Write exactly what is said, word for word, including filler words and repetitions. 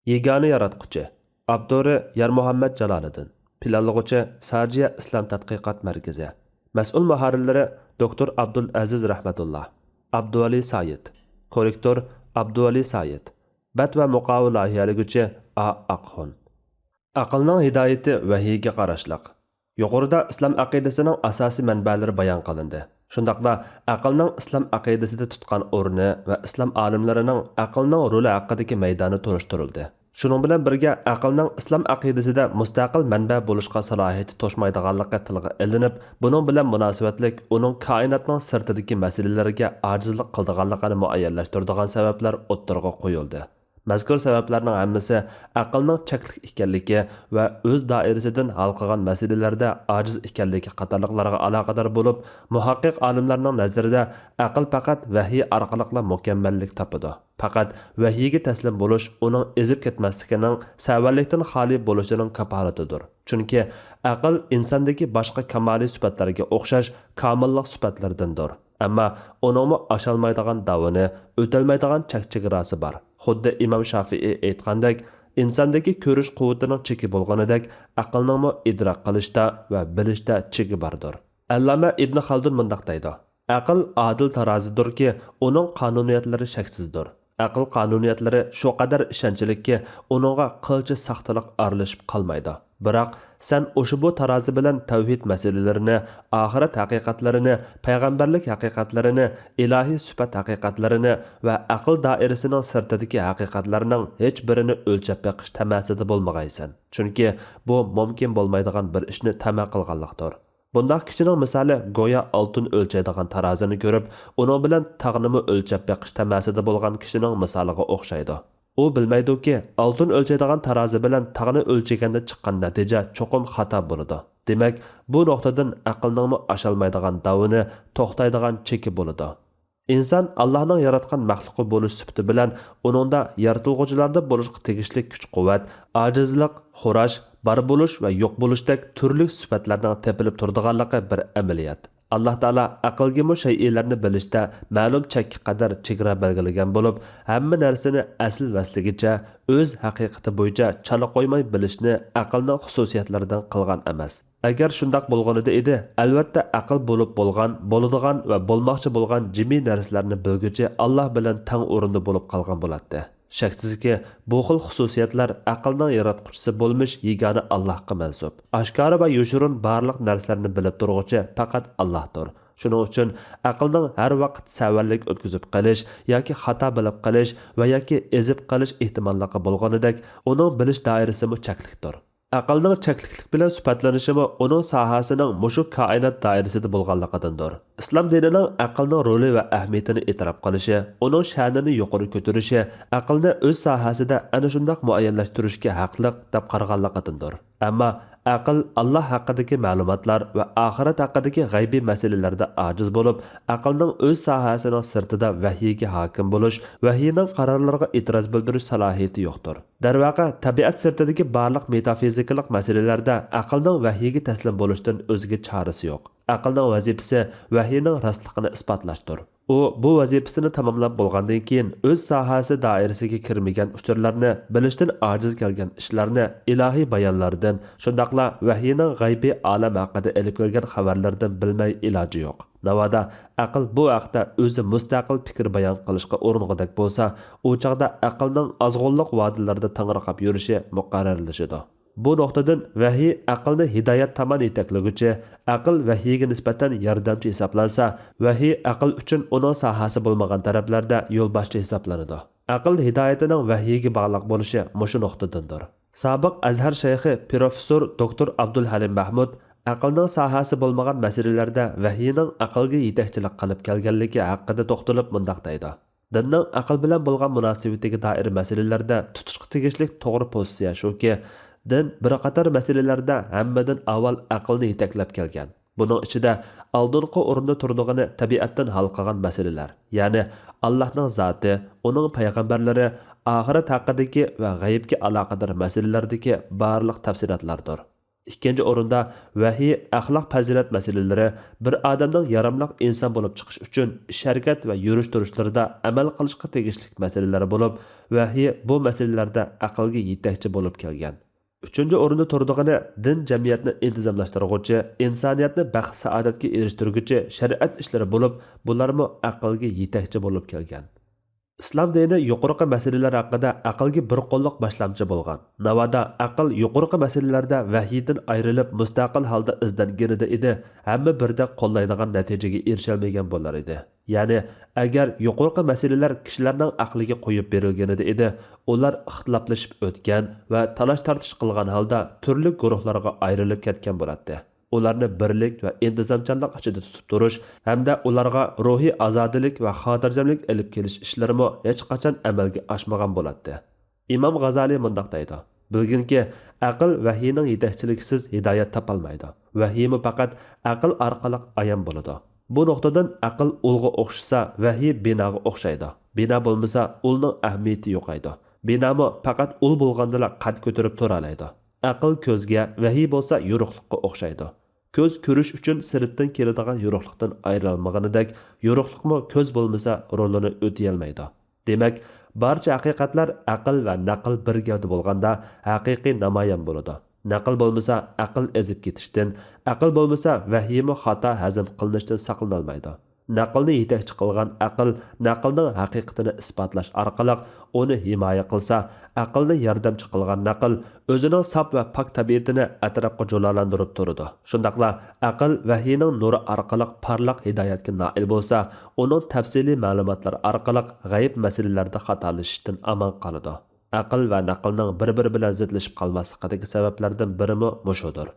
يېگانە ياراتقۇچى. ئاپتورى يارمۇھەممەت جالالىدىن. پىلانلىغۇچى ساجىيە ئىسلام تەتقىقات مەركىزى. مەسئۇل مۇھەررىرلىرى دوكتور ئابدۇلئەزىز رەھمەتۇللا، ئابدۇۋەلى سايىت. كوررېكتور ئابدۇۋەلى سايىت. بەت ۋە مۇقاۋا لايىھەلىگۈچى ئا ئاقخۇن. ئەقىلنىڭ ھىدايىتى ۋەھىيگە قاراشلىق. يۇقىرىدا ئىسلام ئەقىدىسىنىڭ ئاساسىي مەنبەلىرى بايان قىلىندى. شۇنداقلا ئەقىلنىڭ ئىسلام ئەقىدىسىدە تۇتقان ئورنى ۋە ئىسلام ئالىملىرىنىڭ ئەقىلنىڭ رولى ھەققىدىكى مەيدانى تونۇشتۇرۇلدى. شۇنىڭ بىلەن بىرگە، ئەقىلنىڭ ئىسلام ئەقىدىسىدە مۇستەقىل مەنبە بولۇشقا سالاھىيىتى توشمايدىغانلىقى تىلغا ئېلىنىپ، بۇنىڭ بىلەن مۇناسىۋەتلىك ئۇنىڭ كائىناتنىڭ سىرتىدىكى مەسىلىلەرگە ئاجىزلىق قىلىدىغانلىقىنى مۇئەييەنلەشتۈرىدىغان سەۋەبلەر ئوتتۇرىغا قويۇلدى. مەزكۇر سەۋەبلەرنىڭ ھەممىسى ئەقىلنىڭ چەكلىك ئىكەنلىكى ۋە ئۆز دائىرىسىدىن ھالقىغان مەسىلىلەردە ئاجىز ئىكەنلىكى قاتارلىقلارغا ئالاقىدار بولۇپ، مۇھەققىق ئالىملارنىڭ نەزىرىدە ئەقىل پەقەت ۋەھىي ئارقىلىقلا مۇكەممەللىك تاپىدۇ. پەقەت ۋەھىيگە تەسلىم بولۇش ئۇنىڭ ئېزىپ كەتمەسلىكىنىڭ، سەۋەنلىكتىن خالىي بولۇشىنىڭ كاپالىتىدۇر. چۈنكى ئەقىل ئىنساندىكى باشقا كامالىي سۈپەتلەرگە ئوخشاش كامىللىق سۈپەتلىرىدىندۇر. ئەمما ئۇنىڭمۇ ئاشالمايدىغان داۋىنى، ئۆتەلمەيدىغان چەك-چېگراسى بار. خۇددى ئىمام شافىئى ئېيتقاندەك، ئىنساندىكى كۆرۈش قۇۋۋىتىنىڭ چېكى بولغىنىدەك، ئەقىلنىڭمۇ ئىدراك قىلىشتا ۋە بىلىشتە چېكى باردۇر. ئەللامە ئىبن خالدۇن مۇنداق دەيدۇ: «ئەقىل ئادىل تارازىدۇركى، ئۇنىڭ قانۇنىيەتلىرى شەكسىزدۇر. ئەقىل قانۇنىيەتلىرى شۇ قەدەر ئىشەنچلىككى، ئۇنىڭغا قىلچە ساختىلىق ئارىلىشىپ قالمايدۇ. بىراق، سەن ئوشۇ بۇ تارازا بىلەن تەۋھىد مەسىلىلىرىنى، ئاخىرەت ھەقىقەتلىرىنى، پەيغەمبەرلىك ھەقىقەتلىرىنى، ئىلاھىي سۈپەت ھەقىقەتلىرىنى ۋە ئەقىل دائىرىسىنىڭ سىرتىدىكى ھەقىقەتلەرنىڭ ھېچ بىرىنى ئۆلچەپ بېقىش تەمەسىدە بولمىغايسەن. چۈنكى بۇ مۇمكىن بولمايدىغان بىر ئىشنى تەمە قىلغانلىقتۇر.» بۇنداق كىشىنىڭ مىسالى گويا ئالتۇن ئۆلچەيدىغان تارازىنى كۆرۈپ، ئۇنىڭ بىلەن تاغنىمۇ ئۆلچەپ بېقىش تەمەسىدە بولغان كىشىنىڭ مىسالىغا ئوخشايدۇ. ئۇ بىلمەيدۇكى، ئالتۇن ئۆلچەيدىغان تارازا بىلەن تاغنى ئۆلچىگەندە چىققان نەتىجە چوقۇم خاتا بولىدۇ. دېمەك، بۇ نۇقتىدىن ئەقىلنىڭمۇ ئاشالمايدىغان داۋىنى، توختايدىغان چېكى بولىدۇ. ئىنسان ئاللاھنىڭ ياراتقان مەخلۇقى بولۇش سۈپىتى بىلەن ئۇنىڭدا يارىتىلغۇچىلاردا بولۇشقا تېگىشلىك كۈچ-قۇۋۋەت، ئاجىزلىق، خوراش، بار بولۇش ۋە يوق بولۇشتەك تۈرلۈك سۈپەتلەرنىڭ تېپىلىپ تۇرىدىغانلىقى بىر ئەمەلىيەت. ئاللاھ تائالا ئەقىلگىمۇ شەيئىلەرنى بىلىشتە مەلۇم چەككە قەدەر چېگرا بەلگىلىگەن بولۇپ، ھەممە نەرسىنى ئەسلى ۋەسلىگىچە ئۆز ھەقىقىتى بويىچە چالا قويماي بىلىشنى ئەقىلنىڭ خۇسۇسىيەتلىرىدىن قىلغان ئەمەس. ئەگەر شۇنداق بولغىنىدا ئىدى، ئەلۋەتتە ئەقىل بولۇپ بولغان، بولىدىغان ۋە بولماقچى بولغان جىمى نەرسىلەرنى بىلگۈچى ئاللاھ بىلەن تەڭ ئورۇندا بولۇپ قالغان بولاتتى. شەكسىزكى، بۇ خىل خۇسۇسىيەتلەر ئەقىلنىڭ ياراتقۇچىسى بولمىش يېگانە ئاللاھقا مەنسۇپ. ئاشكارا ۋە يوشۇرۇن بارلىق نەرسىلەرنى بىلىپ تۇرغۇچى پەقەت ئاللاھتۇر. شۇنىڭ ئۈچۈن ئەقىلنىڭ ھەر ۋاقىت سەۋەنلىك ئۆتكۈزۈپ قېلىش ياكى خاتا بىلىپ قېلىش ۋە ياكى ئېزىپ قېلىش ئېھتىماللىقى بولغىنىدەك، ئۇنىڭ بىلىش دائىرىسىمۇ چەكلىكتۇر. ئەقىلنىڭ چەكلىكلىك بىلەن سۈپەتلىنىشىمۇ ئۇنىڭ ساھەسىنىڭ مۇشۇ كائىنات دائىرىسىدە بولغانلىقىدىندۇر. ئىسلام دىنىنىڭ ئەقىلنىڭ رولى ۋە ئەھمىيىتىنى ئېتىراپ قىلىشى، ئۇنىڭ شەنىنى يۇقىرى كۆتۈرۈشى ئەقىلنى ئۆز ساھەسىدە ئەنە شۇنداق مۇئەييەنلەشتۈرۈشكە ھەقلىق دەپ قارىغانلىقىدىندۇر. ئەمما ئەقىل ئاللاھ ھەققىدىكى مەلۇماتلار ۋە ئاخىرەت ھەققىدىكى غەيبىي مەسىلىلەردە ئاجىز بولۇپ، ئەقىلنىڭ ئۆز ساھەسىنىڭ سىرتىدا ۋەھىيگە ھاكىم بولۇش، ۋەھىينىڭ قارارلىرىغا ئېتىراز بىلدۈرۈش سالاھىيىتى يوقتۇر. دەرۋەقە، تەبىئەت سىرتىدىكى بارلىق مېتافىزىكىلىق مەسىلىلەردە ئەقىلنىڭ ۋەھىيگە تەسلىم بولۇشتىن ئۆزگە چارىسى يوق. ئەقىلنىڭ ۋەزىپىسى ۋەھىينىڭ راستلىقىنى ئىسپاتلاشتۇر. ئۇ بۇ ۋەزىپىسىنى تاماملاپ بولغاندىن كېيىن، ئۆز ساھەسى دائىرىسىگە كىرمىگەن ئۇچۇرلارنى، بىلىشتىن ئاجىز كەلگەن ئىشلارنى ئىلاھىي بايانلاردىن، شۇنداقلا ۋەھىينىڭ غەيبىي ئالەم ھەققىدە ئېلىپ كەلگەن خەۋەرلىرىدىن بىلمەي ئىلاجى يوق. ناۋادا ئەقىل بۇ ھەقتە ئۆزى مۇستەقىل پىكىر بايان قىلىشقا ئۇرۇنغۇدەك بولسا، ئۇ چاغدا ئەقىلنىڭ ئازغۇنلۇق ۋادىلىرىدا تېڭىرقاپ يۈرۈشى مۇقەررەرلىشىدۇ. بۇ نۇقتىدىن ۋەھىي ئەقىلنى ھىدايەت تامان يېتەكلىگۈچى، ئەقىل ۋەھىيگە نىسبەتەن ياردەمچى ھېسابلانسا، ۋەھىي ئەقىل ئۈچۈن ئۇنىڭ ساھەسى بولمىغان تەرەپلەردە يولباشچى ھېسابلىنىدۇ. ئەقىل ھىدايىتىنىڭ ۋەھىيگە باغلىق بولۇشى مۇشۇ نۇقتىدىندۇر. سابىق ئەزھەر شەيخى پروفېسسور دوكتور ئابدۇلھەلىم مەھمۇد ئەقىلنىڭ ساھەسى بولمىغان مەسىلىلەردە ۋەھىينىڭ ئەقىلگە يېتەكچىلىك قىلىپ كەلگەنلىكى ھەققىدە توختىلىپ مۇنداق دەيدۇ: دىننىڭ ئەقىل بىلەن بولغان مۇناسىۋىتىگە دائىر مەسىلىلەردە تۇتۇشقا تېگىشلىك توغرا پوزىتسىيە شۇكى، دىن بىر قاتار مەسىلىلەردە ھەممىدىن ئاۋۋال ئەقىلنى يېتەكلەپ كەلگەن. بۇنىڭ ئىچىدە ئالدىنقى ئورۇندا تۇرىدىغىنى تەبىئەتتىن ھالقىغان مەسىلىلەر، يەنى ئاللاھنىڭ زاتى، ئۇنىڭ پەيغەمبەرلىرى، ئاخىرەت ھەققىدىكى ۋە غەيىبكە ئالاقىدار مەسىلىلەردىكى بارلىق تەپسىلاتلاردۇر. ئىككىنچى ئورۇندا، ۋەھىي ئەخلاق پەزىلەت مەسىلىلىرى بىر ئادەمنىڭ ياراملىق ئىنسان بولۇپ چىقىش ئۈچۈن ئىش-ھەرىكەت ۋە يۈرۈش-تۇرۇشلىرىدا ئەمەل قىلىشقا تېگىشلىك مەسىلىلەر بولۇپ، ۋەھىي بۇ مەسىلىلەردە ئەقىلگە يېتەكچى بولۇپ كەلگەن. ئۈچىنچى ئورۇندا تۇرىدىغىنى دىن جەمئىيەتنى ئىنتىزاملاشتۇرغۇچى، ئىنسانىيەتنى بەخت-سائادەتكە ئېرىشتۈرگۈچى شەرىئەت ئىشلىرى بولۇپ، بۇلارمۇ ئەقىلگە يېتەكچى بولۇپ كەلگەن. ئىسلام دىنى يۇقىرىقى مەسىلىلەر ھەققىدە ئەقىلگە بىر قوللۇق باشلامچى بولغان. ناۋادا ئەقىل يۇقىرىقى مەسىلىلەردە ۋەھىيدىن ئايرىلىپ، مۇستەقىل ھالدا ئىزدەنگىنىدە ئىدى، ھەممە بىردەك قوللايدىغان نەتىجىگە ئېرىشەلمىگەن بولار ئىدى. يەنى، ئەگەر يۇقىرىقى مەسىلىلەر كىشىلەرنىڭ ئەقلىگە قويۇپ بېرىلگىنىدە ئىدى، ئۇلار ئىختىلاپلىشىپ ئۆتكەن ۋە تالاش-تارتىش قىلغان ھالدا تۈرلۈك گۇرۇھلارغا ئايرىلىپ كەتكەن بولاتتى. ئۇلارنى بىرلىك ۋە ئىنتىزامچانلىق ئىچىدە تۇتۇپ تۇرۇش ھەمدە ئۇلارغا روھىي ئازادىلىك ۋە خاتىرجەملىك ئېلىپ كېلىش ئىشلىرىمۇ ھېچقاچان ئەمەلگە ئاشمىغان بولاتتى. ئىمام غازالىي مۇنداق دەيدۇ: «بىلگىنكى، ئەقىل ۋەھىينىڭ يېتەكچىلىكىسىز ھىدايەت تاپالمايدۇ. ۋەھىيمۇ پەقەت ئەقىل ئارقىلىق ئايان بولىدۇ. بۇ نۇقتىدىن ئەقىل ئۇلغا ئوخشىسا، ۋەھىي بىناغا ئوخشايدۇ. بىنا بولمىسا، ئۇلنىڭ ئەھمىيىتى يوقايدۇ. بىنامۇ پەقەت ئۇل بولغاندىلا قەد كۆتۈرۈپ تۇرالايدۇ. ئەقىل كۆزگە، ۋەھىي بولسا يورۇقلۇققا ئوخشايدۇ. كۆز كۆرۈش ئۈچۈن سىرتتىن كېلىدىغان يورۇقلۇقتىن ئايرىلالمىغىنىدەك، يورۇقلۇقمۇ كۆز بولمىسا رولىنى ئۆتىيەلمەيدۇ. دېمەك، بارچە ھەقىقەتلەر ئەقىل ۋە نەقىل بىر گەۋدە بولغاندا ھەقىقىي نامايان بولىدۇ. نەقىل بولمىسا، ئەقىل ئېزىپ كېتىشتىن، ئەقىل بولمىسا، ۋەھىيمۇ خاتا ھەزىم قىلىنىشتىن ساقلىنالمايدۇ. نەقىلنى يېتەكچى قىلغان ئەقىل نەقىلنىڭ ھەقىقىتىنى ئىسپاتلاش ئارقىلىق ئۇنى ھىمايە قىلسا، ئەقىلنى ياردەمچى قىلغان نەقىل ئۆزىنىڭ ساپ ۋە پاك تەبىئىتىنى ئەتراپقا جۇلالاندۇرۇپ تۇرىدۇ. شۇنداقلا ئەقىل ۋەھىينىڭ نۇرى ئارقىلىق پارلاق ھىدايەتكە نائىل بولسا، ئۇنىڭ تەپسىلىي مەلۇماتلار ئارقىلىق غەيىب مەسىلىلەردە خاتالىشىشتىن ئامان قالىدۇ. ئەقىل ۋە نەقىلنىڭ بىر-بىرى بىلەن زىتلىشىپ قالماسلىقىدىكى سەۋەبلەردىن بىرىمۇ مۇشۇدۇر.